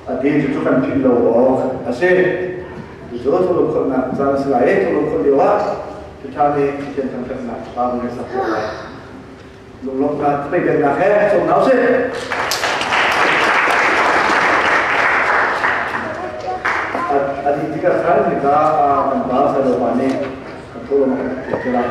A ti cucu kan philh lo awk a si. Cucu thawhlawm khawlhnak caan a si lai i thawhlawm khawlh lio ah ṭhiṭha nih Pathian thangṭhatnak hla vun i sak khawh lai. Lunglawmhnak thleidannak he cawm hna usih. A dih tikah khan hika kan pa Salopa nih kan thawhlawm a kan pek te lai.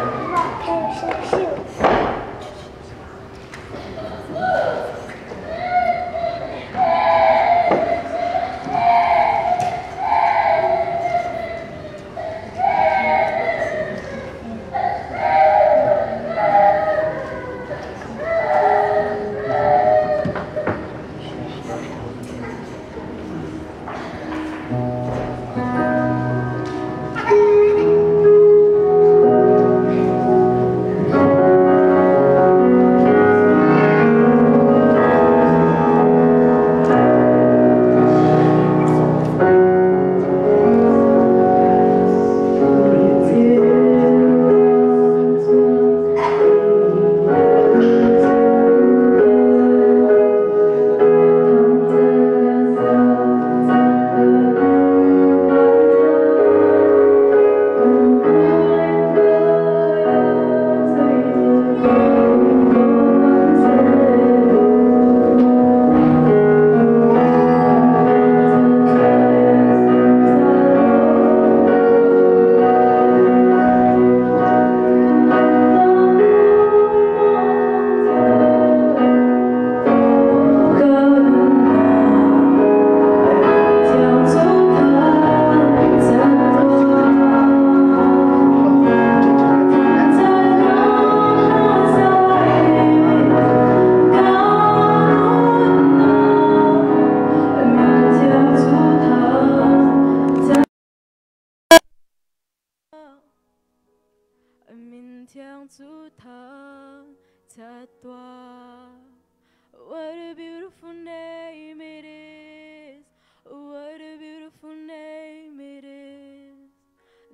What a beautiful name it is. What a beautiful name it is.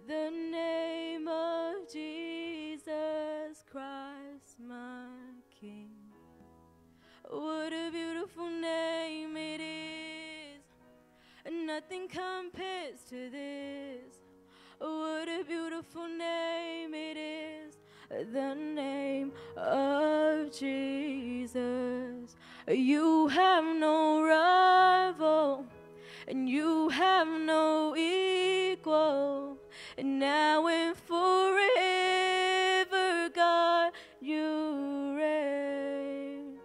The name of Jesus Christ, my King. What a beautiful name it is. Nothing compares to this. What a beautiful name it is. The name of Jesus. You have no rival, and you have no equal. And now and forever, God, you reign.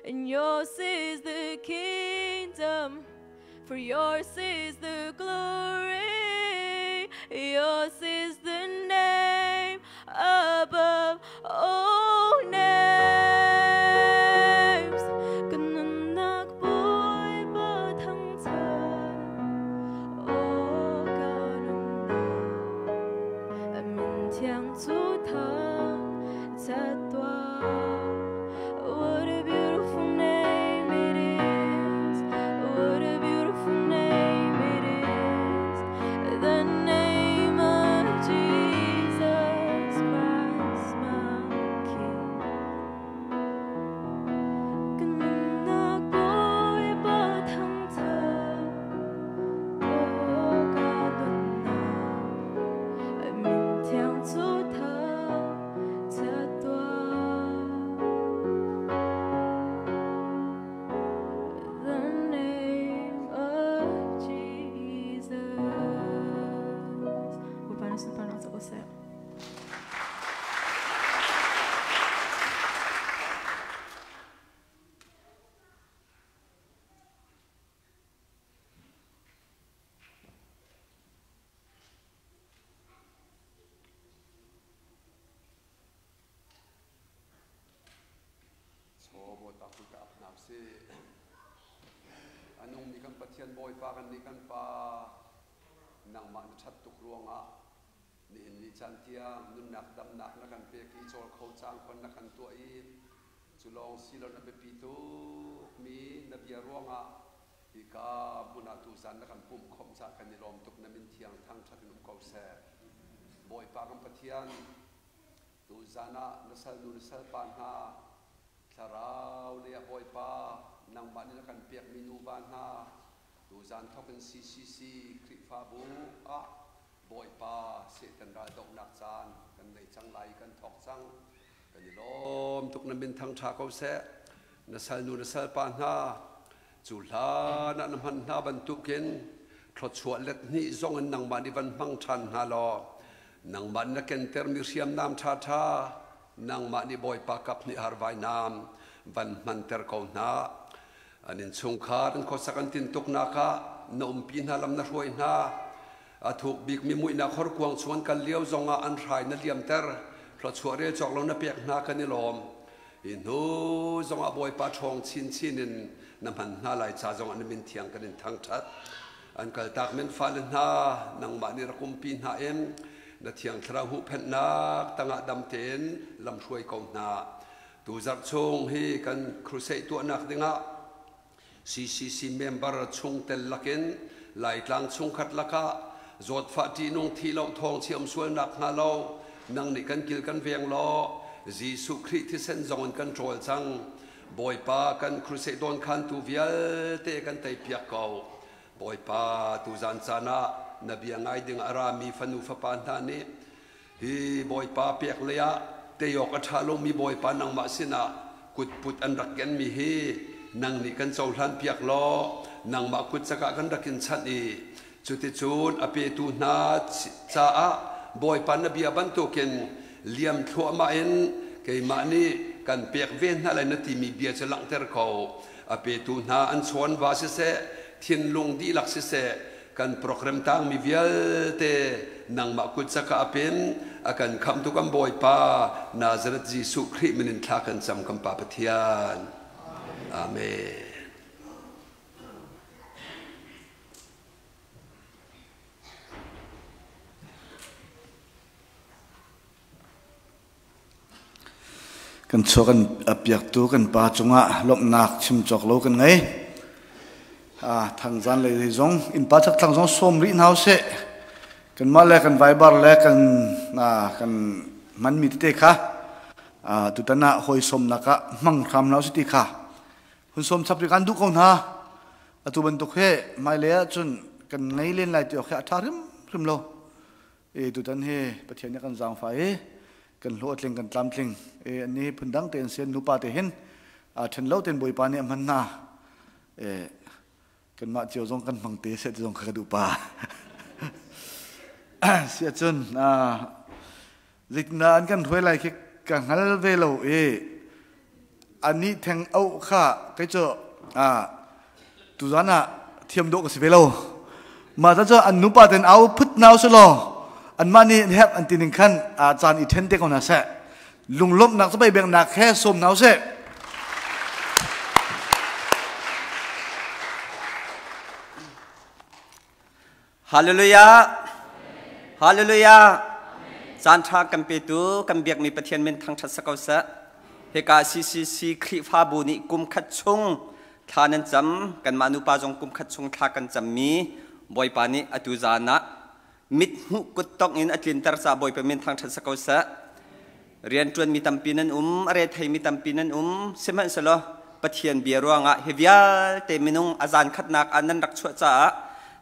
And yours is the kingdom, for yours is the glory, yours is the name above all names. Ka nunnak Bawipa thangṭhat, aw ka nunnak, a min thiang cu thangṭhat tuah. What a beautiful name it is. What a beautiful name it is. The name of Jesus Christ, my King. Ka nunnak Bawipa thangṭhat, aw ka nunnak, a min thiang cu thangṭhat tuah. The name of Jesus. Bawipa na sunparnak cu ko seh. Chaw Bawipa kut ah hna usih. A nungmi kan Pathian Bawipa kan nih kan Pa nangmah na ṭhat tuk ruangah nihin ni caan tiang nunnak damnak na kan pek i cawl kho cang kon na kan tuah i cu lawng si lo na biapi tukmi na bia ruangah hika hmun ah tuzan na kan pumh khawmh caah kan i lawm tuk. Na min thiang thangṭhat in um ko seh. Bawipa kan Pathian, tuzan ah na salnu na salpa hna thlarau lei ah Bawipa nangmah nih na kan pekmi nuva hna Tuzan thawk in CCC Khrihfabu ah Bawipa Satan ral dohnak caan kan nei cang lai kan thawk cang. Kan i lawm tuk na min thangṭha ko seh. Na salnu na salpa hna cu hlan ah na hman hna bantukin thluachuah let hnih zong in nangmah nih van hmang ṭhan hna law nangmah na kentermi hriamnam ṭhaṭha nangmah nih Bawipa kap hnih har vainam van hmanter ko hna. An innchungkhar an khuasak an tintuknak ah na umpi hna lam na hruai hna. A thuk bikmi muihnak horkuang chung an kal lio zongah an hrai na liamter. Thluachuah rel cawk lo na pek hna kan i lawm. Hi hnu zongah Bawipa ṭhawng chinchin in na hman hna lai ca zongah na min thiang kan in thangṭhat. An kaltak men fale hna nangmah nih rak umpi hna in na thiang thlarau huhphenhnak tangah dam tein lamhruai ko hna. Tuzarh chung hi kan crusade tuahnak dingah CCC member chungtel lakin Laitlang chungkhat lakah zawtfah ṭihnung thi lo thawng chiam sualnak hnga lo nang nih kan kil kan veng law Jesuh Khrih thisen zong in kan ṭawl cang. Bawipa kan crusade dawnkhantu vialte kan teipiak ko. Bawipa tuzan caan ah na bia ngai ding a rami fanu fapa hna nih Hi Bawipa pek lei ah tei awk a ṭha lomi Bawipa nangmah sinah kutput an rak kenmi hi nang nih kan cohlan piak law nangmah kut cakah kan rak in chanh i cuticun a petu hna caah Bawipa na bia bantukin liam thluahmah in keimah nih kan pek ve hna lai na timi bia cu langhter ko. A petu hna an chawnva siseh, thinlung dihlak siseh, kan program tangmi vialte nangmah kut caka apin a kan khamtu kan Bawipa Nazareth Jesuh Khrih min in thla kan cam kan Pa Pathian. Amen. Kan chuak kan piaktu kan pa cungah lawmhnak chim cawk lo kan ngei. Thangzan lei zong innpa chakthlang zong sawm rih hna usih. Kanmah le kan Viber le kan kan hmanmi tete kha tutan ah hawi sawmnak ah hmang hram hna usih ti kha hun sawm chap rih kan duh ko hna. Atu bantuk he hmailei ahcun kan ngei len lai ti awk hi a ṭha hrimhrim lo. E tutan hi Pathian nih kan zaangfah i kan hlawhtling kan tlamtling e an ni phundang tein sian nupa te hin ṭhen lo tein Bawipa nih a hman hna e kanmah cio zong kan hmang te seh ti zong kha ka duh pa si ahcun zeitindah an kan hruai lai khi ka hngal ve lo i ani theng auh kha kei cu tuzan ah thiam dawh ka si ve lo mah ta cu an nupa ten au phut nau si law anmah nih herh an ti ning khan caan i then te ko hna seh lunglawmhnak cabai bengnak he sawm hna usih. Hallelujah! Hallelujah! Caan ṭha kan petu kan biakmi Pathian min thangṭhat sa ko seh. Hika CCC Khrihfabu nih kum khat chung thla nan cam, kanmah nupa zong kum khat chung thla kan cammi Bawipa nih atu zan ah mit hmuh kuttongh in a tlinter caah Bawipa min thangṭhat sa ko seh. Rianṭuanmi tampi nan um, a retheimi tampi nan um, sihmanhsehlaw Pathian bia ruangah hi vialte minung a zan khatnak ah nan rak chuah caah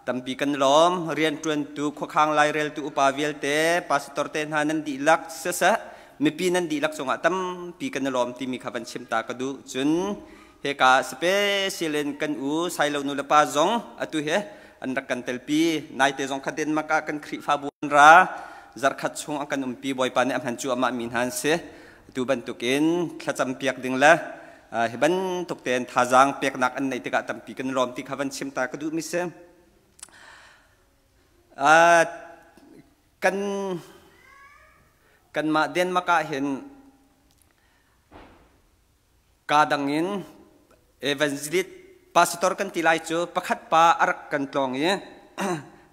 tampi kan lawm. Rianṭuantu, khuakhang laireltu upa vialte, pastor te hna nan dihlak siseh, mipi nan dihlak cungah tampi kan i lawm timi kha van chim ta ka duh. Cun hika special in kan u Sailo nu le pa zong atu hi an rak kan telpi. Naite zong kha Denmark ah kan Khrihfabu an ra. Zarkhat chung an kan umpi. Bawipa nih a hman cu amah mi hna an si. Atu bantukin thlacam piak ding le hi bantuk tein thazaang peknak an neih tikah tampi kan lawm ti kha van chim ta ka duhmi si. Kan kanmah Denmark ah hin Kaa dang in evangelist pastor kan ti lai cu pakhat pa a rak kan tlawng i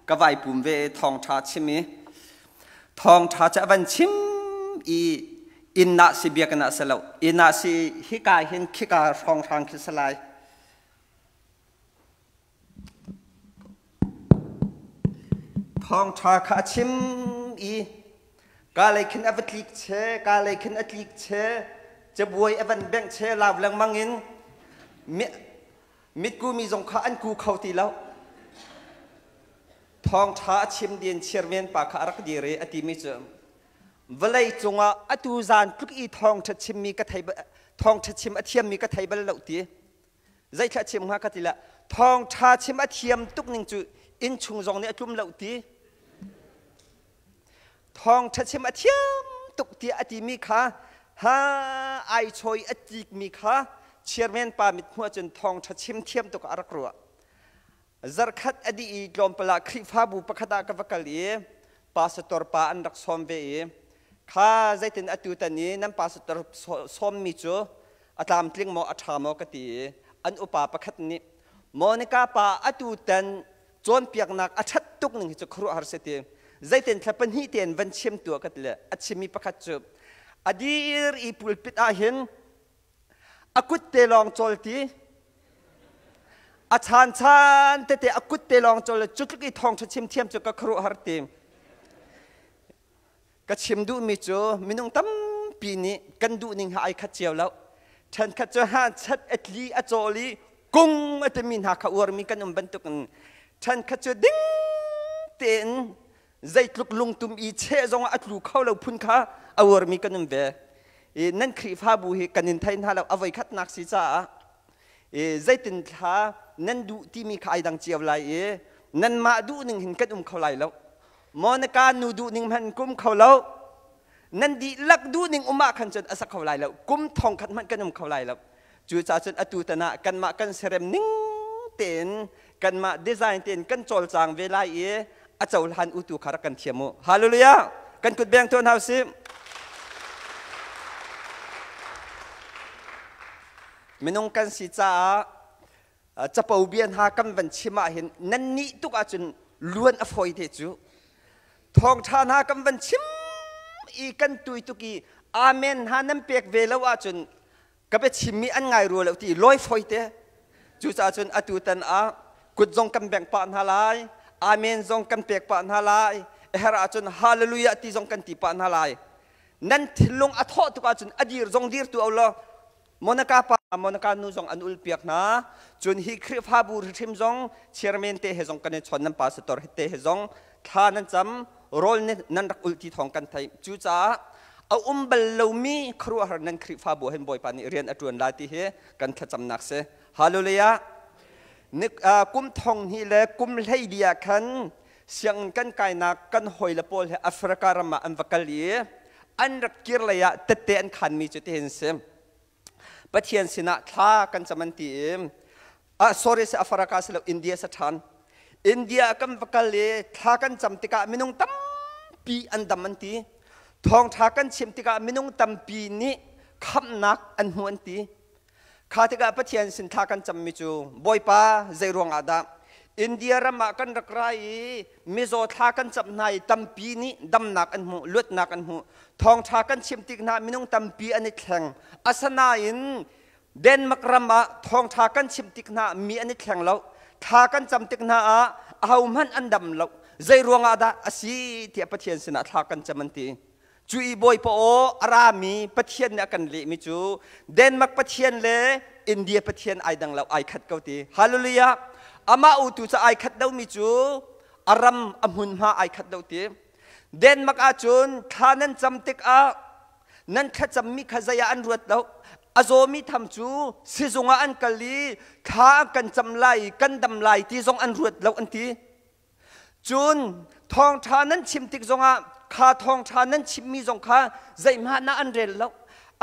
ka vai pum ve i thawngṭha chim i thawngṭha cu a van chim i inn ah si biakinn ah si lo inn ah si hika hin khika hrawnghrang khi si lai. Thawngṭha kha a chim i ka lei khin a va tlik che, ka lei khin a tlik che, cabuai a van bengh che lau lengmang in mitkumi zong kha an ku kho ti lo. Thawngṭha a chim din chairman pa kha a rak dir i a timi cu vawlei cungah atu zan tluk i thawngṭha chimmi ka thei thawngṭha chim a thiammi ka thei bal lo ti. Zeithla chim hnga ka ti la thawngṭha chim a thiam tuk ning cu innchung zong nih a tlum lo ti. Thawngṭha chim a thiam tuk tiah a timi kha ha ai chawi a tlikmi kha chairman pa mithmuh ahcun thawngṭha chim thiam tuk ah a rak ruah. Zarkhat a dih i tlawmpal ah Khrihfabu pakhat ah ka va kal i pastor pa an rak sawm ve i kha zeitin atu tan i nan pastor sawmmi cu a tlamtling maw a ṭha maw ka ti i an upa pakhat nih Monica pa atu tan cawnpiaknak a ṭhat tuk ning hi cu khuaruahhar si ti zeitin thla pahnih tein van chim tuah ka ti le a chimmi pakhat cu a dir i pulpit ah hin a kut te lawng cawl ti a chan chan tete a kut te lawng cawl cu tluk i thawngṭha chim thiam cu ka khuaruahhar ti Ka chim duhmi cu minung tampi nih kan duhning ha ai khat cio lo. Ṭhenkhat cu ha chat a tli a cawl i kung a timi hna kha uarmi kan um bantukin ṭhenkhat cu ding tein zeitluk lungtum i cheh zongah a tlu kho lo phun kha a uarmi kan um ve. I nan Khrihfabu hi kan in thei hna lo a voikhatnak si caah i zeitin thla nan duh timi kha ai dang cio lai i nanmah duhning hin kan um kho lai lo. Monica nu duhning hmanh kum kho lo. Nan dihlak duhning um ah khan cun a sa kho lai lo. Kum thong khat hmanh kan um kho lai lo. Cucaah cun atu tan ah kanmah kan serem ning tein kanmah design tein kan cawlcang ve lai i a cohlan utu kha rak kan thiam u. Hallelujah! Kan kut beng tuan hau si. Minung kan si caah capo bia hna kan van chim ah hin nan nih tuk ahcun luan a fawi te cu thawngṭha hna kan van chim i kan tui tuk i amen hna nan pek ve lo ahcun ka biachimmi an ngai rua lo ti lawi fawi te cucaah cun atu tan ah kut zong kan bengh pah hna lai amen zong kan pek pah hna lai a herh ahcun hallelujah ti zong kan ti pah hna lai nan thinlung a thawh tuk ahcun a dir zong dir tu lo Monica pa Monica nu zong an ulpiak hna. Cun hi Khrihfabu hrim zong chairman te he zong kan i chawn nan pastor te he zong thla nan cam rawl nan rak ul ti thawng kan theih. Cucaah a um bal lomi khuaruahhar nan Khrihfabu hin Bawipa nih rian a ṭuan lai ti hi kan thlacamnak si. Hallelujah. Kum thong hnih le kum hleili ah khan sianginn kan kainak kan hawile pawl he Africa ram ah an va kal i an rak kir lei ah tette an khanmi cu tihin si. Pathian sinah thla kan cam an ti i ah sorry si Africa si lo India sa ṭhan. India kan va kal i thla kan cam tikah minung tampi an dam an ti. Thawngṭha kan chim tikah minung tampi nih khamhnak an hmu an ti. Kha tikah Pathian sin thla kan cammi cu Bawipa zei ruangah dah India ram ah kan rak ra i mizaw thla kan camh hna i tampi nih damnak an hmuh, luatnak an hmuh. Thawngṭha kan chim tik hna minung tampi an i thleng. Asinain Denmark ram ah thawngṭha kan chim tik hna mi an i thleng lo. Thla kan cam tik hna ah ahohmanh an dam lo. Zei ruangah dah a si tiah Pathian sinah thla kan cam an ti. Cu i Bawipa aw a rami Pathian nih a kan lehmi cu Denmark Pathian le India Pathian ai dang lo ai khat ko ti. Hallelujah! Amah utu cu ai khat lomi cu a ram a hmunhma ai khat lo ti. Denmark ahcun thla nan cam tikah nan thlacammi kha zei ah an ruat lo. A zawmi tham cu sizung ah an kal i thla kan cam lai kan dam lai ti zong an ruat lo an ti. Cun thawngṭha nan chim tik zongah kha thawngṭha nan chimmi zong kha zeihmanh ah an rel lo.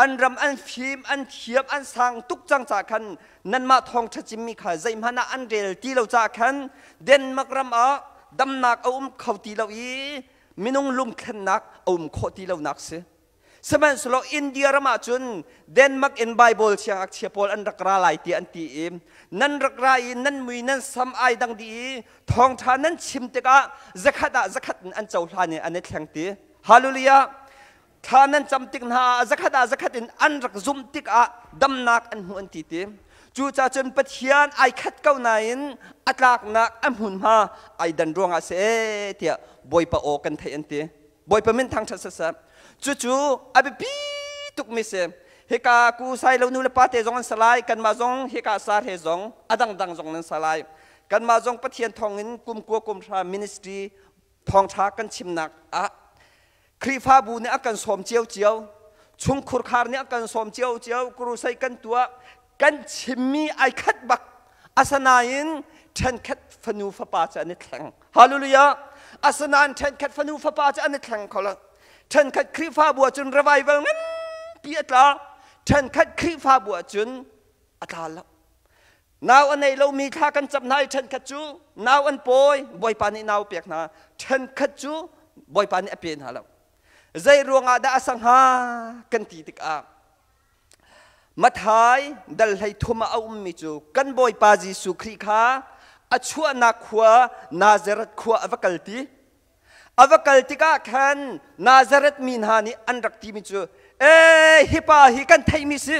An ram an fim, an thiam, an sang tuk cang caah khan nanmah thawngṭha chimmi kha zeihmanh ah an rel ti lo caah khan Denmark ram ah damnak a um kho ti lo i minung lungthlennak a um khawh ti lonak si. Sihmanhsehlaw India ram ah cun Denmark in Bible siangngakchia pawl an rak ra lai tiah an ti i nan rak ra i nan mui nan sam ai dang dih i thawngṭha nan chim tikah zakhat ah zakhat in an cohlan i an i thleng ti. Hallelujah! Thla nan cam tik hna ah zakhat ah zakhat in an rak zumh tikah damnak an hmu an ti ti. Cucaah cun Pathian ai khat ko nain a tlaknak a hmunhma ai dan ruangah si ee tiah Bawipa aw kan theih an ti. Bawipa min thangṭhat siseh. Cucu a biapi tukmi si. Hika ku sai lo nu le pa te zong an sa lai, kanmah zong hika sar he zong a dangdang zong nan sa lai. Kanmah zong Pathian thawngin kum kua kum hra ministry thawngṭha kan chimnak ah Khrihfabu nih a kan sawm ciocio, chungkhur khar nih a kan sawm ciocio, crusade kan tuah, kan chimmi ai khat bak. Asinain ṭhenkhat fanu fapa cu an i thleng. Hallelujah! Asinain ṭhenkhat fanu fapa cu an i thleng kho lo. Ṭhenkhat Khrihfabu ahcun revival nganpi a tla. Ṭhenkhat Khrihfabu ahcun a tla lo. Nau a nei lomi thla kan camh hna i ṭhenkhat cu nau an pawi, Bawipa nih nau a pek hna. Ṭhenkhat cu Bawipa nih a pe hna lo. Zei ruangah dah a sa hnga kan ti tikah Matthai dal hlei thum ah a ummi cu kan Bawipa Jesuh Khrih kha a chuahnak khua Nazareth khua a va kalpi. A va kal tikah khan Nazareth mi hna nih an rak timi cu, ee hi pa hi kan theihmi si.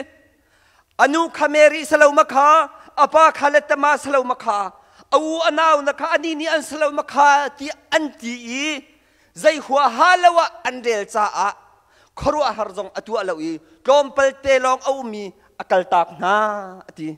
A nu kha Mary si lo ma kha, a pa kha Letama si lo ma kha, a u a nau na kha anih nih an si lo ma kha ti an ti i zei huaha lo ah an rel caah khuaruahhar zong a tuah lo i tlawmpal te lawng a ummi a kaltak hna a ti.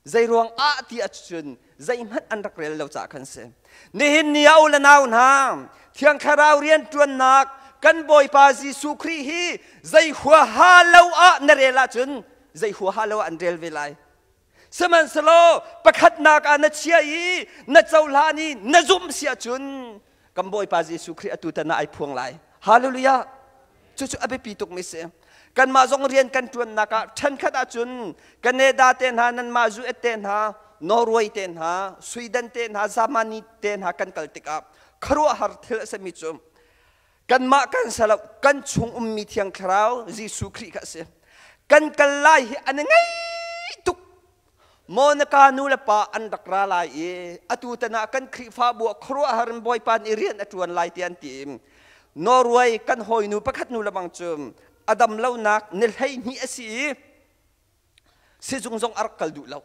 Zeiruang ah ti ahcun zeihmanh an rak rel lo caah khan si. Nihin ni ah u le nau hna, Thiang Thlarau rianṭuannak kan Bawipa Jesuh Khrih hi zei huaha lo ah na rel ahcun zei huaha lo ah an rel ve lai. Sihmanhsehlaw pakhatnak ah na chia i na cohlan i na zumh si ahcun kan Bawipa Jesuh Khrih atu tan ah ai phuang lai. Hallelujah! Cucu a biapi tukmi si. Kanmah zong rian kan ṭuannak ah ṭhenkhat ahcun Canada te hna, nanmah US te hna, Norway te hna, Sweden te hna, Germany te hna kan kal tikah khuaruahhar thil a simi cu kanmah kan si lo, kan chung ummi Thiang Thlarau Jesuh Khrih kha a si. Kan kal lai hi an i ngaih tuk. Monica nu le pa an rak ra lai i atu tan ah kan Khrihfabu ah khuaruahhar in Bawipa nih rian a ṭuan lai ti an ti. Norway kan hawinu pakhat nu le bang cu a dam lonak ni 12 a si i sizung zong a rak kal duh lo.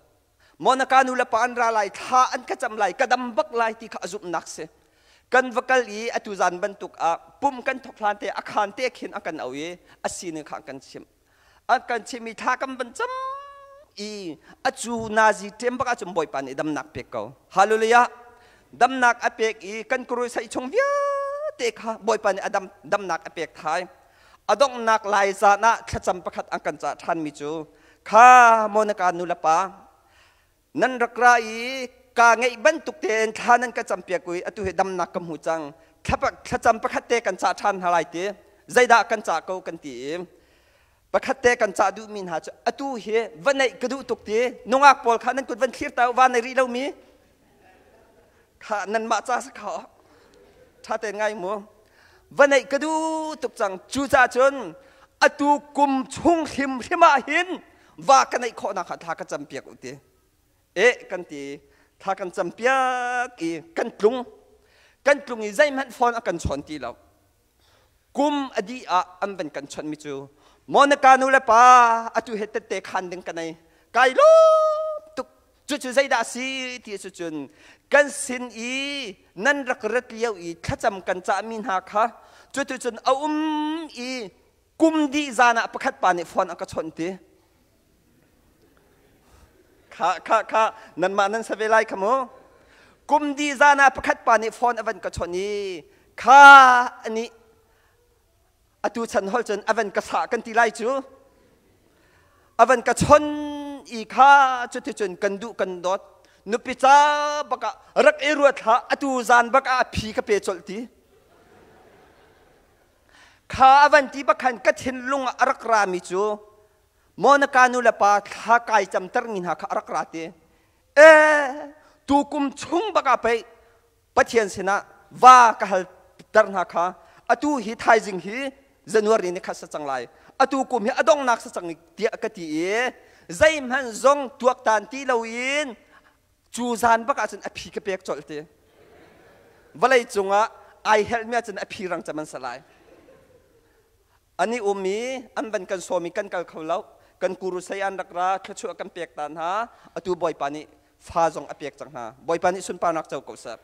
Monica nu le pa an ra lai, thla an ka cam lai, ka dam bak lai ti kha a zumhnak si. Kan va kal i atu zan bantuk ah pum kan thok hlan te a khaan te khin a kan au i a sining kha an kan chimh. An kan chimh i thla kan van cam i a cu nazi ṭem bak ahcun Bawipa nih damnak pek ko. Hallelujah! Damnak a pek i kan crusade chung vialte kha Bawipa nih a dam, damnak a pek thai. A donghnak lai zan ah thlacam pakhat an kan cah ṭhanmi cu kha Monica nu le pa nan rak ra i kaa ngeih bantuk tein thla nan ka campiak i atu hi damnak ka hmu cang thlacam pakhat te kan cah ṭhan hna lai ti zeidah kan cah ko kan ti i pakhat te kan cah duhmi hna cu atu hi va neih ka duh tuk ti nungak pawl kha nan kut van thlir ta va nei rih lomi kha nanmah ca si kha ṭha tein ngai mu va neih ka duh tuk cang cucaah cun atu kum chung hrimhrim ah hin va ka neih khawhnak kha thla ka campiak u ti eh kan ti thla kan campiak i kan tlung kan tlung i zeihmanh phone a kan chawn ti lo kum a dih ah an van kan chawnhmi cu Monica nu le pa atu he tette khan ding ka nei kai lawm tuk cucu zeidah a si ti cu cun kan sin i nan rak rat lio i thlacam kan cahmi hna kha cutu cun a um i kum dih zan ah pakhat pa nih phone a ka chawnh ti kha kha kha nanmah nan sa ve lai kha mu kum dih zan ah pakhat pa nih phone a van ka chawnh i kha ani atu chan hol cun a van ka sah kan ti lai cu a van ka chon i kha cuticun kan duh kan dawt nupi ca bakah rak i ruat hlah atu zan bakah a phi ka pe colh ti Kha a van ti bak khan ka thinlung ah a rak rami cu Monica nu le pa thla kai camtermi hna kha a rak ra ti. Eh, tu kum chung bak ah pei Pathian sinah va ka halter hna kha atu hi thaizing hi January ni khat sa cang lai. Atu kum hi a donghnak sa cang tiah ka ti i zeihmanh zong tuaktan ti loin Cu zan bak ahcun a phi ka pek colh ti. Vawlei cungah ai helhmi ahcun a phi rang cem an si lai. An i um i an van kan sawm i kan kal kho lo. Kan kurusei an rak ra, thluachuah kan pek ta hna. Atu Bawipa nih fa zong a pek cang hna. Bawipa nih sunparnak co ko seh.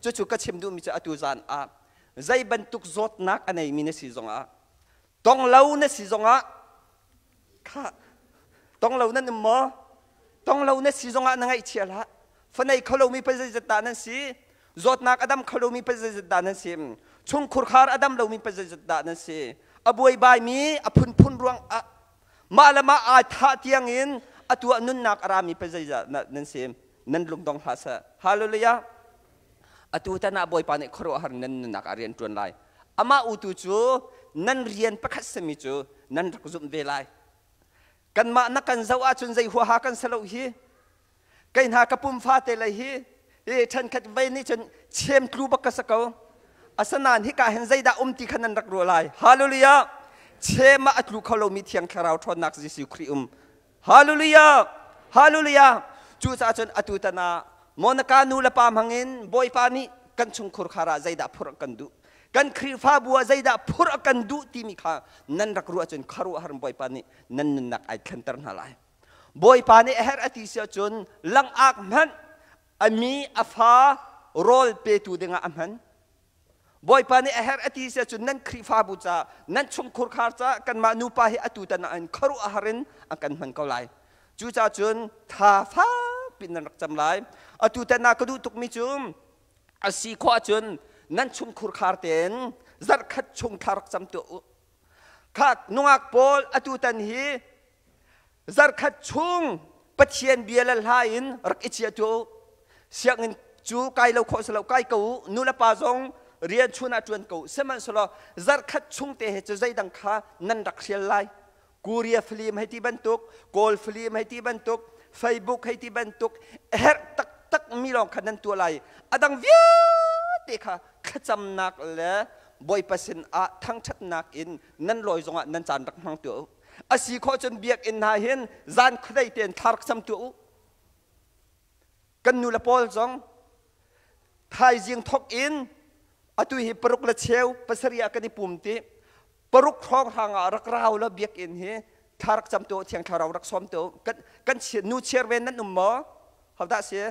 Cucu ka chim duhmi cu atu zan ah zei bantuk zawtnak a neimi na si zongah tong lo na si zongah kha tong lo nan um maw? Tong lo na si zongah na ngaihchia hlah. Fanei kho lomi pa zeizat dah nan si? Zawtnak a dam kho lomi pa zeizat dah nan si? Chungkhurkhar a dam lomi pa zeizat dah nan si? A buaibaimi a phunphun ruang ah mah le mah aa thah tiang in a tuah nunnak a rami pa zeizat nan si? Nan lungdong hlah seh. Hallelujah. Atu tan ah Bawipa nih khuaruahhar nan nunnak ah rian ṭuan lai. Amah utu cu nan rian pakhat simi cu nan rak zumh ve lai. Kanmah na kan zoh ahcun zei huaha kan si lo hi. Kei hna ka pum fate lei hi hi ṭhenkhat vei nih cun chem tlu bak ka si ko. Asinain hika hin zeidah um ti kha nan rak ruah lai. Hallelujah! Chem ah a tlu kho lomi Thiang Thlarau ṭhawnnak Jesuh Khrih um. Hallelujah! Hallelujah! Cucaah cun atu tan ah Monica nu le pa hmangin Bawipa nih kan chungkhur khar ah zeidah phurh a kan duh? Kan Khrihfabu ah zeidah phurh a kan duh timi kha nan rak ruah cun khuaruahhar in Bawipa nih nan nunnak ai thlenter hna lai. Bawipa nih a herh a ti si ahcun langak hmanh a mi a fa rawl petu dingah a hman. Bawipa nih a herh a ti si ahcun nan Khrihfabu ca, nan chungkhur khar ca kanmah nupa hi atu tan ah in khuaruahhar in a kan hman ko lai. Cucaah cun tha fakpi nan rak cam lai. Atu tan ah ka duh tukmi cu a si khawh ahcun nan chungkhur khar tein zarhkhat chung thla rak cam tuah u. Kha nungak pawl atu tan hi zarkhat chung Pathian bia le hla in rak i chia tu sianginn cu kai lo khawh si lo kai ko u nu le pa zong rian chun ah ṭuan ko sihmanhsehlaw zarkhat chung te he cu zeidang kha nan rak hrial lai Korea film hei ti bantuk Kawl film hei ti bantuk Facebook hei ti bantuk herh taktak mi lawng kha nan tuah lai a dang vialte kha thlacamnak le Bawipa sin ah thangṭhatnak in nan lawi zongah nan caan rak hmang tuah u a si khawh cun biakinn hna hin zan khuadei tein thla rak cam tuah u kan nu le pawl zong thaizing thok in atu hi paruk le cheu pasarih ah kan i pum ti paruk hrawng hrang ah rak rau la biakinn hi thla rak cam tu thiang thlarau rak sawm tu kan kan nu chiar ven nan um maw hodah si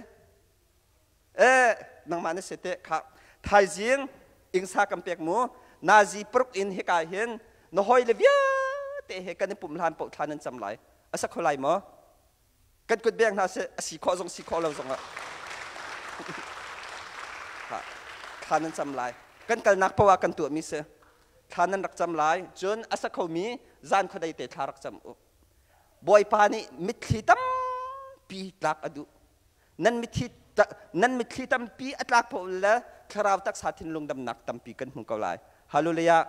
Eh, nangmah na si te kha thaizing ingsa kan pek mu nazi paruk in hika hin na hoi le vialte he kan i pum hlan paoh thla nan cam lai a sa kho lai maw kan kut beng hna se a si khawh zong si khawh lo zong ah thla nan cam lai kan kalnak paoh ah kan tuahmi si thla nan rak cam lai cun a sa khomi zan khuadei te thla rak cam u Bawipa nih mitthli tampi tlak a duh Nan mitthli nan mitthli tampi a tlak paoh le thlarau taksa thinlung damnak tampi kan hmu ko lai. Hallelujah.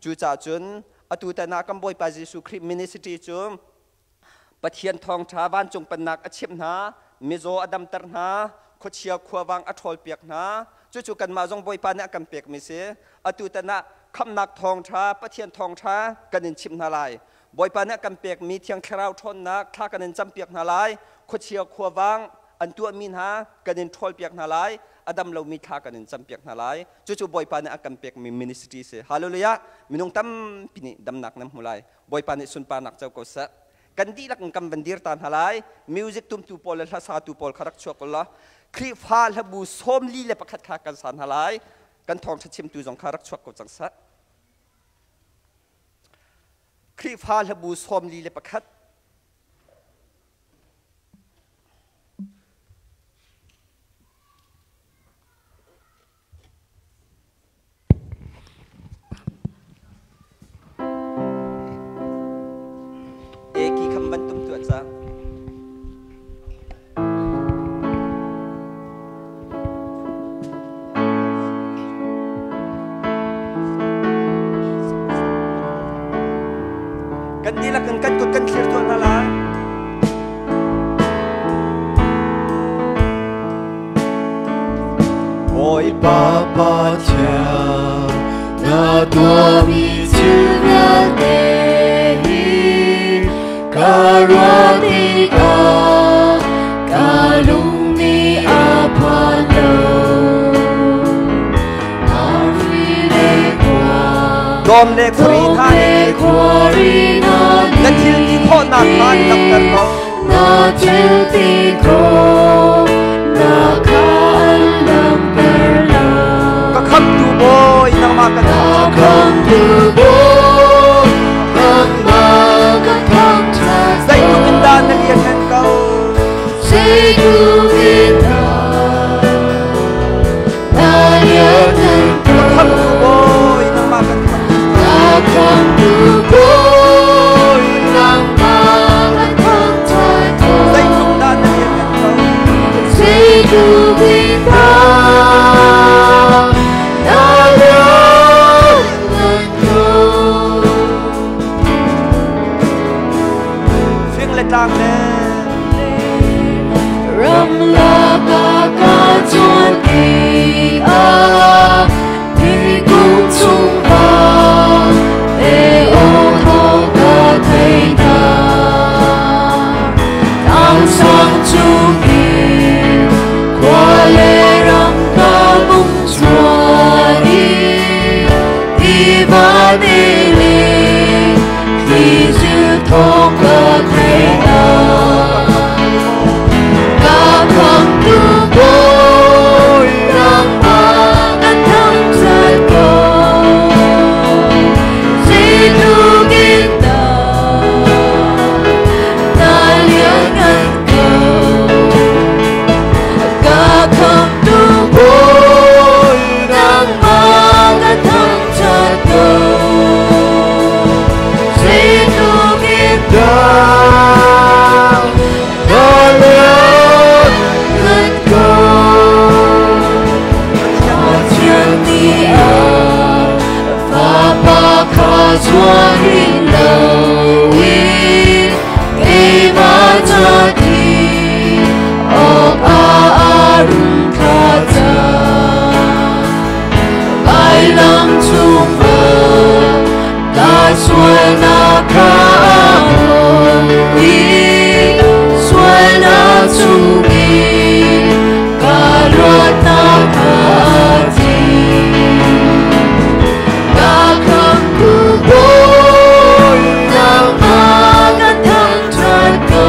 Cucaah cun atu tan ah kan Bawipa Jesuh Khrih ministry cu Pathian thawngṭha vancung pennak a chimh hna, mizaw a damter hna, khuachia khuavang a ṭhawlpiak hna. Cucu kanmah zong Bawipa nih a kan pekmi si. Atu tan ah khamhnak thawngṭha, Pathian thawngṭha kan in chimh hna lai. Bawipa nih a kan pekmi Thiang Thlarau ṭhawnnak thla kan in campiak hna lai. Khuachia khuavang an tuahmi hna kan in ṭhawlpiak hna lai. A dam lomi thla kan in campiak hna lai. Cucu Bawipa nih a kan pekmi ministry si. Hallelujah! Minung tampi nih damnak nan hmu lai. Bawipa nih sunparnak co ko seh. Kan dihlak in kan van dir ta hna lai. Music tumtu pawl le hlasatu pawl kha rak chuak u law Khrihfa hlabu 41 kha kan sa hna lai. Kan thawngṭha chimtu zong kha rak chuak ko cang seh. Khrihfa hlabu 41. Eki kham ban tum tuah ca. Kan dihlak in kan kut kan thlir tuah hna lai. Bawipa Pathian, na tuahmi thil vialte hi ka ruah tikah ka lung nih a phan lo. Arfi le khua, Dawm le khuari hna nih khuari hna na thil ti khawhnak kha an langhter ko. Na thil ti khawhnak kha an langhter lo. Ka khamtu Bawi nangmah kan Ka khamtu Bawi nangmah ka thangṭhat Zeitluk in dah na lianngan ko. Zeitluk in dah Dili Thli thong ka thei na Ka khamtu Bawi nangmah kan thangṭhat ko. Zeitluk in dah na lianngan ko. Ka khamtu Bawi nangmah kan thangṭhat ko. Zeitluk in dah na lianngan ko. Pathian nih a Fapa kha zuah hin loin keimah ca thi awkah a run thlah cang. Vailam cungah ka sualnak kha a hlawn i sualnak chungin ka luatnak kha a thi. Ka khamtu Bawi nangmah kan thangṭhat ko.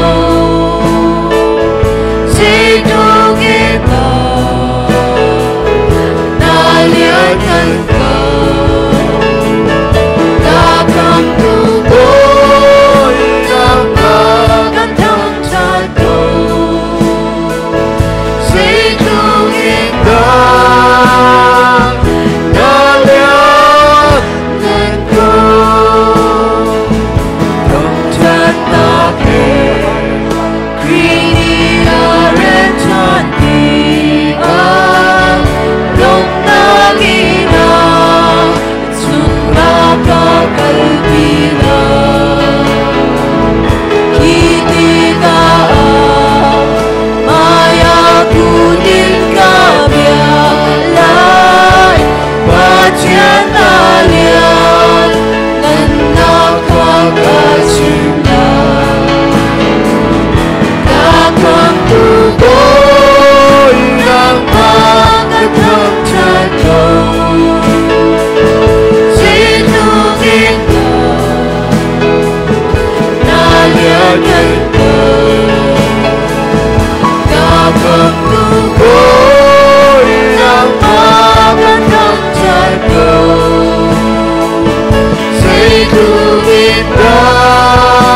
Zeitluk in dah na lianngan ko. Ka khamtu Bawi nangmah kan thangṭhat ko. Zeitluk in dah na lianngan ko. Thangṭhatnak he Khrih nih a ren ṭhan tikah lawmhnak in a chungah ka kalpi lai. Khi tikah hmaiah kun in ka biak lai. Pathian a lian ngannak kha ka chim lai. Ka khamtu Bawi nangmah ka thangṭhat ko. Zeitluk in dah na lianngan ko. Ka khamtu Bawi nangmah ka thangṭhat ko. Zeitluk in dah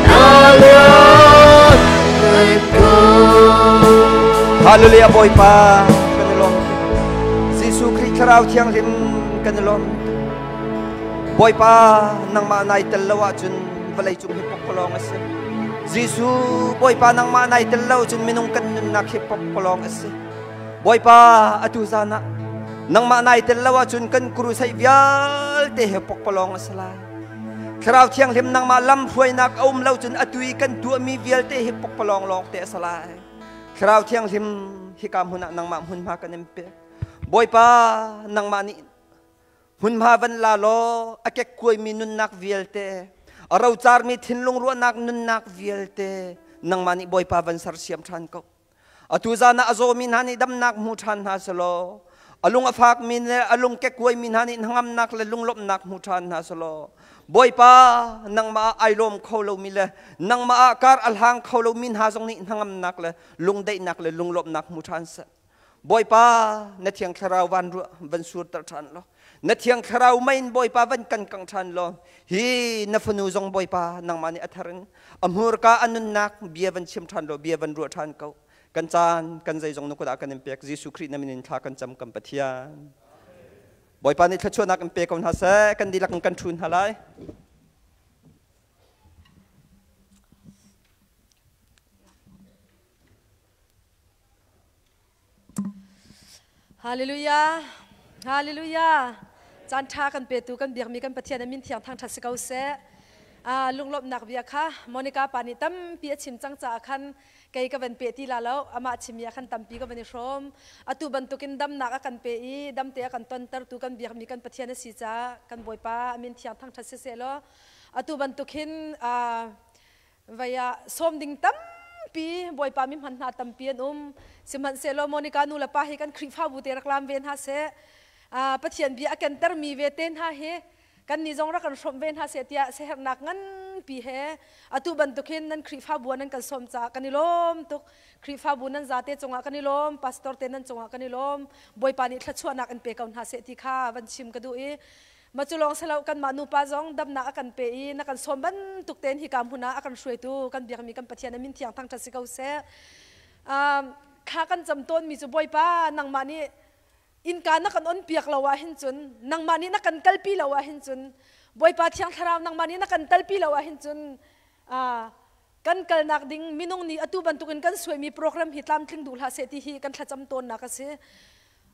na lianngan ko. Hallelujah Bawipa kan i lawm. Jesuh Khrih Thlarau Thianghlim kan i lawm. Bawipa nangmah nai tel lo ahcun vawlei cung hi pokpalawng a si. Jesuh Bawipa nangmah nai tel lo cun minung kan nunnak hi pokpalawng a si. Bawipa atu zan ah nangmah nai tel lo ahcun kan crusade vialte hi pokpalawng a si lai. Thlarau Thianghlim nangmah lam hruainak a um lo cun atu i kan tuahmi vialte hi pokpalawng lawng te a si lai. Thlarau Thianghlim hika hmun ah nangmah hmunhma kan in pek. Bawipa nangmah nih hmunhma van la law a kekkuaimi nunnak vialte, a rocarmi thinlung ruahnak nunnak vialte nangmah nih Bawipa van sersiam ṭhan ko. Atu zan ah a zawmi hna nih damnak hmu ṭhan hna selaw, a lung a fakmi le a lung kekkuaimi hna nih hnangamnak le lunglawmhnak hmu ṭhan hna selaw, Bawipa nangmah ah ai lawm kho lomi le nangmah ah kar a hlang kho lomi hna zong nih hnangamnak le lungdaihnak le lunglawmhnak hmu ṭhan seh. Bawipa na Thiang Thlarau van ruah van surter ṭhan law, na Thiang Thlarau mei in Bawipa van kan kangh ṭhan law, hi na fanu zong Bawipa nangmah nih a thar in a hmurka a nunnak bia van chim ṭhan law, bia van ruah ṭhan ko. Kan caan kan zeizong na kut ah kan in pek. Jesuh Khrih na min in thla kan cam kan Pathian. Bawipa nih thluachuahnak in pe ko hna seh. Kan dihlak in kan ṭhu hna lai. Hallelujah. Hallelujah. Caan ṭha kan petu kan biakmi kan Pathian a min thiang thangṭhat si ko seh. Lunglawmhnak bia kha Monica pa nih tampi a chim cang caah khan kei ka van pe ti la lo. Amah chimmi ah khan tampi ka van i hrawm. Atu bantukin damnak a kan pe i damte a kan tontertu kan biakmi kan Pathian a si caah kan Bawipa a min thiang thangṭhat si seh law atu bantuk hin Vei ah sawm ding tampi Bawipa mi hman hna tampi an um. Sihmanhsehlaw Monica nu le pa hi kan Khrihfabu te rak lam ve hna seh. Pathian bia a kentermi ve te hna hi kan nih zong rak kan hrawmh ve hna seh tiah siaherhnak nganpi he atu bantuk hin nan Khrihfabu nan kan sawm caah kan i lawm tuk. Khrihfabu nan zate cungah kan i lawm, pastor te nan cungah kan i lawm. Bawipa nih thluachuahnak in pe ko hna seh ti kha van chim ka duh i ma cu lawng silo kanmah nupa zong damnak a kan pe i na kan sawm bantuk tein hika hmun ah a kan hruaitu kan biakmi kan Pathian a min thiang thangṭhat si ko seh. Kha kan cam tawnmi cu Bawipa nangmah nih innka na kan on piak lo ah hin cun nangmah nih na kan kalpi lo ah hin cun Bawipa Thiang Thlarau nangmah nih na kan talpi lo ah hin cun kan kalnak ding minung nih atu bantukin kan suaimi program hi tlamtling duh hlah seh ti hi kan thlacam tawnnak a si.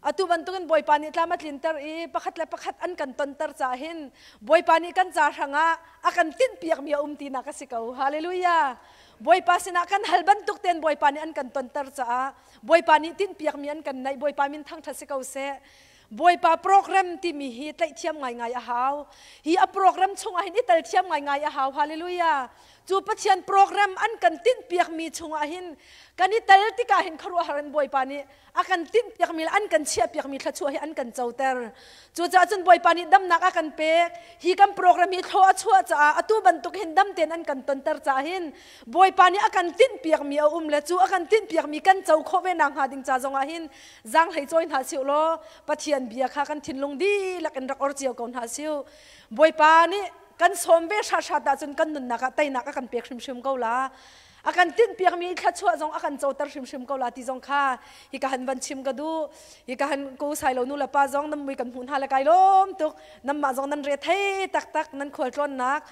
Atu bantukin Bawipa nih tlam a tlinter i pakhat le pakhat an kan tonter caah hin Bawipa nih kan ca hrangah a kan tinhpiakmi a um tinak a si ko. Hallelujah. Bawipa sinah kan hal bantuk tein Bawipa nih an kan tonter caah Bawipa nih tinhpiakmi an kan neih. Bawipa min thangṭhat si ko seh. Bawipa program timi hi tlaih thiam ngaingai a hau. Hi a program chungah hin i tel thiam ngaingai a hau. Hallelujah. Cu Pathian program an kan tinhpiakmi chungah hin kan i tel tikah hin khuaruahhar in Bawipa nih a kan tinhpiakmi le an kan chiahpiakmi thluachuah hi an kan coter. Cucaah cun Bawipa nih damnak a kan pek. Hi kan program hi thlaw a chuah caah atu bantuk hin dam tein an kan tonter caah hin Bawipa nih a kan tinhpiakmi a um le cu a kan tinhpiakmi kan co khawh ve nakhnga ding ca zongah hin zaanghlei cawi hna siu law Pathian bia kha kan thinlung dihlak in rak or cio ko hna siu. Bawipa nih kan sawm ve hrat ahcun kan nunnak ah teinak a kan pek hrimhrim ko la. A kan tinhpiakmi thluachuah zong a kan coter hrimhrim ko la ti zong kha hika han van chim ka duh. Hika han ko sai lo nu le pa zong nan mui kan hmuh hna le kai lawm tuk. Nanmah zong nan re thei taktak nan khualtlawnnak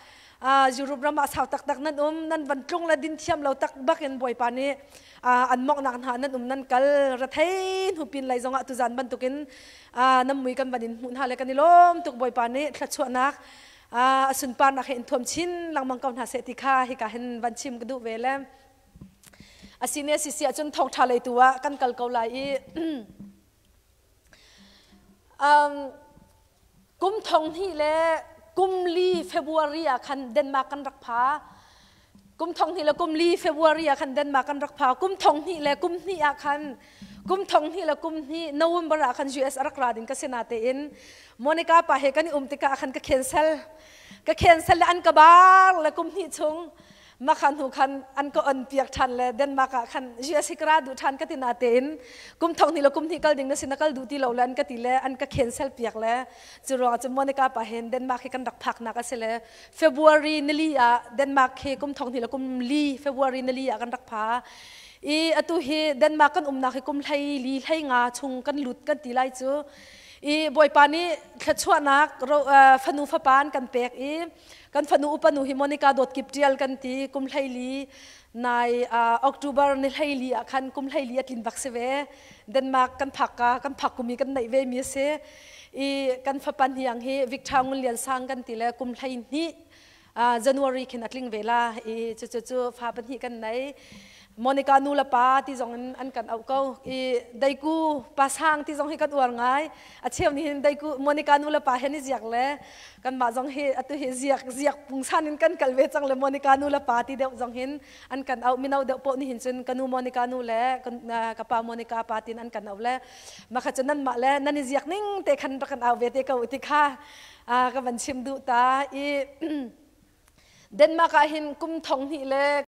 Europe ram ah sau taktak nan um nan van tlung le din thiam lo tak bak in Bawipa nih an mawknak hna nan um nan kal rethei hnu pin lei zongah tuzan bantukin nan mui kan van in hmuh hna le kan i lawm tuk. Bawipa nih thluachuahnak a sunparnak he in thuam chin lengmang ko hna seh ti kha hika hin van chim ka duh ve le asine sisi ahcun thawngṭha lei tu ah kan kal ko lai i kum thong hnih le kum li February ah khan Denmark kan rak pha. Kum thong hnih le kum li February ah khan Denmark kan rak pha. Kum thong hnih le kum hnih ah khan kum thong hnih le kum hnih November ah khan US a rak ra ding ka si natein Monica pa he kan i um tikah khan ka cancel. Ka cancel le an ka bar le kum hnih chung makha hnu khan an ka on piak ṭhan le Denmark ah khan US hi ka ra duh ṭhan ka ti natein kum thong hnih le kum hnih kal ding na si na kal duh ti lo le an ka ti le an ka cancel piak le cu ruangah cun Monica pa hin Denmark hi kan rak phaknak a si le February nili ah Denmark hi kum thong hnih le kum li February nili ah kan rak pha i atu hi Denmark kan umnak hi kum hlei li hlei nga chung kan lut kan ti lai cu i Bawipa nih thluachuahnak fanu fapa an kan pek i kan fanu upanu hi Monica Dawt Kip Tial kan ti kum hlei li nai October ni hlei li ah khan kum hlei li a tlin bak si ve. Denmark kan phak ka kan phak kum i kan neih ve mi a si i kan fapa hniang hi Victor Ngun Lian Sang kan ti le kum hlei hnih January khin a tling ve la i cu cu cu fa pahnih kan nei. Monica nu le pa ti zong in an kan auh ko i deiku pa sang ti zong hi kan uar ngai. A cheu nih hin deiku Monica nu le pa he ni ziak le kanmah zong hi atu hi ziak ziak pungsan in kan kal ve cang le Monica nu le pa ti deuh zong hin an kan auh. Mino deuh poh nih hin cun ka nu Monica nu le ka pa Monica pa tin an kan auh le makha cu nanmah le nan i ziak ning te khan rak kan au ve te ko ti kha ka van chim duh ta i Denmark ah hin kum thong hnih le